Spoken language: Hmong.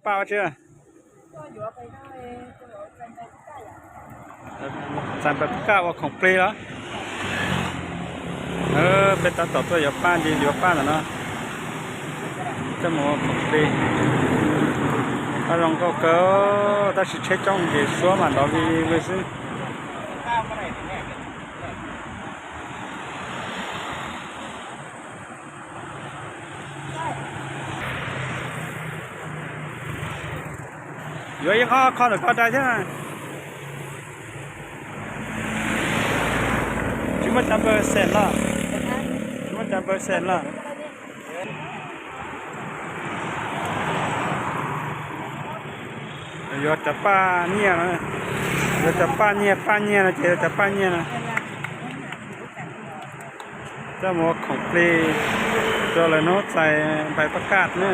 Paj ua tsi? Txais npais paj kaj ua khoom plig los? Peb tab tom tuaj yuav paj, nce yuav paj ntawm no. Coj mus ua khoom plig. Paj zoo nkauj kawg, tab sis tsheb coob ces suab mas nrov vij vwg xwb. Yuav ib qho kho ntawm ko dai thiab. Tsis muaj cov npawg xeem los? Tsis muaj cov npawg xeem los? Yuav cov paj nyiaj no, yuav cov paj nyiaj, paj nyiaj no ces yuav cov paj nyiaj no coj mus ua khoom plig rau lawv hnub txais npais paj kaj na.